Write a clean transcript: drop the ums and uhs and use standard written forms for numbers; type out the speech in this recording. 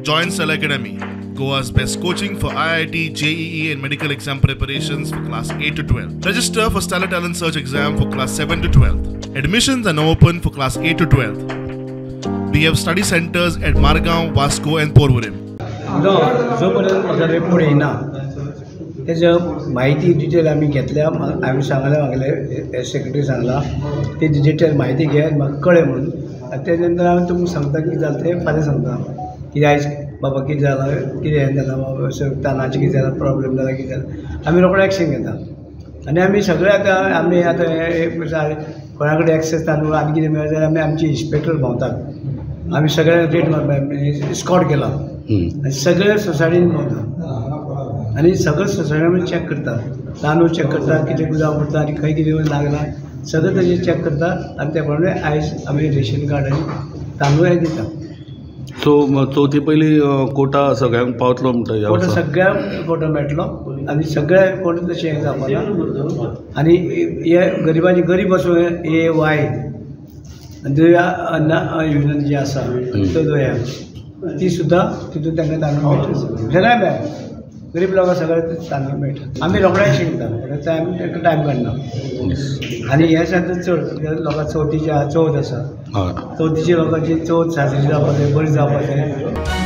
Join Stellar Academy, Goa's best coaching for IIT, JEE and medical exam preparations for class 8 to 12. Register for Stellar Talent Search exam for class 7 to 12. Admissions are now open for class 8 to 12. We have study centers at Margao, Vasco and Porvorim. No, जो पर्यंत म्हाका report येयना तेजो म्हायती detail आमी घेतल्या. हांवें सांगलें म्हागेले सेक्रेटरी सांगलां ती डिटेल म्हायती घे आनी म्हाका कळय म्हणून. आनी तेजे नंतर हांव तुमकां सांगता कितें जालें तें फाल्यां सांगता. कितें आयज बाबा कितें जालां, कितें हें जालां, बाबा तांदळाचें कितें जालां, प्रॉब्लम जाला, कितें जालां, आमी रोखडो एक्शन घेता. आनी आमी सगळे आतां आमी आतां कोणा कडेन एक्सेस तांदूळ आनी कितें मेळ्ळें जाल्यार आमी आमचे इन्स्पेक्टर भोंवतात. आमी सगळे रेट मारपा स्कॉट केला आनी सगळे सोसायटीन भोंवता आनी सगळे सोसायटी चॅक करता, तांदूळ चॅक करता, कितें गुदांव करता आनी खंय कितें लागला सगळें तेजें चॅक करता. आनी त्या प्रमाणे आयज आमी रेशन कार्ड आनी तांदूळ हे दिता. सो चवथी पयलीं कोटा सगळ्यांक पावतलो म्हणटा? कोटा सगळ्यांक कोटा मेळटलो आनी सगळ्या कोटा तशें हें जावपा ना. आनी हे गरिबांचे गरीब आसूं ए वाय आनी योजना जी आसा अंत्योदया ती सुद्दां तितून तांकां तांदूळ मेळटा. सगळ्यांक मेळटा, गरीब लोकांक सगळ्यांक तांदूळ मेळटा. आमी रोखडे शिकता, टायम तांकां टायम काडना. आनी हे सांगता चड कित्याक लोकांक चवथीची चवथ आसा, चवथीची लोकांची चवथ साजरी जावपाक जाय, बरी जावपाक जाय.